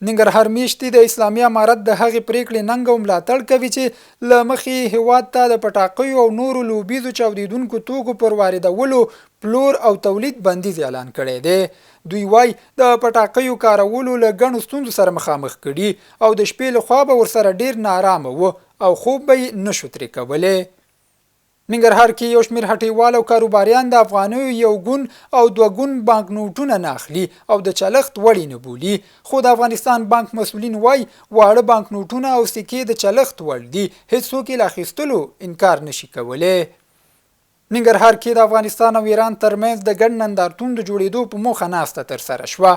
ننګرهار میشتي د اسلامي امارت د هغې پرېکړې ننګه او ملاتړ کوي چې له مخې یې هېواد ته د پټاقیو او نورو لوبیزو چاودېدونکو توکو پر واردولو، پلور او تولید بندیز اعلان کړی دی. دوی وايي، د پټاقیو کارولو له ګڼو ستونزو سره مخامخ کړي او د شپې له خوا به ورسره ډېر ناارامه وو او خوب به یې نه شو ترې کولی. ننګرهار کې یو شمېر هټیوال او کاروباریان د افغانیو یو ګون او دوه ګون بانک نوټونه نه اخلي او د چلښت وړ یې نه بولي، خو د افغانستان بانک مسولین وايي، واړه بانک نوټونه او سکې د چلښت وړ دي، هېڅوک یې له اخیستلو انکار نه شي کولی. ننګرهار کې د افغانستان او ایران ترمنځ د ګډ نندارتون د جوړېدو په موخه ناسته ترسره شوه.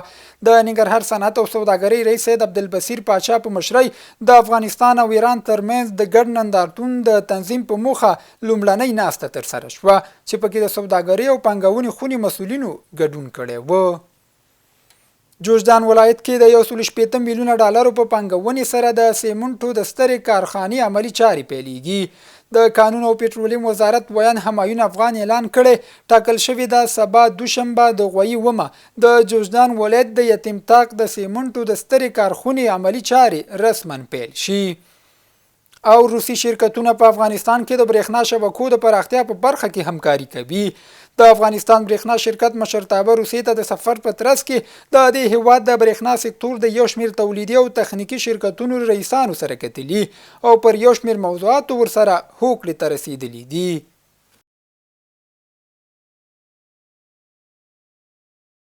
د ننګرهار صنعت او سوداګرۍ رئیس سید عبدالبصیر پاچا په مشرۍ د افغانستان او ایران ترمنځ د ګډ نندارتون د تنظیم په موخه لومړنۍ ناسته ترسره شوه، چې پکې د سوداګرۍ او پانګونې خونې مسؤلینو ګډون کړی و. جوزجان ولایت کې د 160 میلیونه ډالرو په پانګونې سره د سیمنټو د سترې کارخانې عملي چارې پیلېږي. د کانونو او پټرولیم وزارت ویاند همایون افغان اعلان کړی، ټاکل شوې ده سبا دوشنبه د غویي اومه د جوزجان ولایت د یتیم طاق د سیمنټو د سترې کارخونې عملي چارې رسما پیل شي. او روسي شرکتونه په افغانستان کې د برېښنا شبکو د پراختیا په برخه کې همکاري کوي. د افغانستان برېښنا شرکت مشرتابه روسیې ته د سفر په ترڅ کې د دې هېواد د برېښنا سکتور د یو شمېر تولیدي او تخنیکي شرکتونو رئیسانو سره کتلي او پر یو شمېر موضوعاتو ورسره هوکړې ته رسېدلي دي.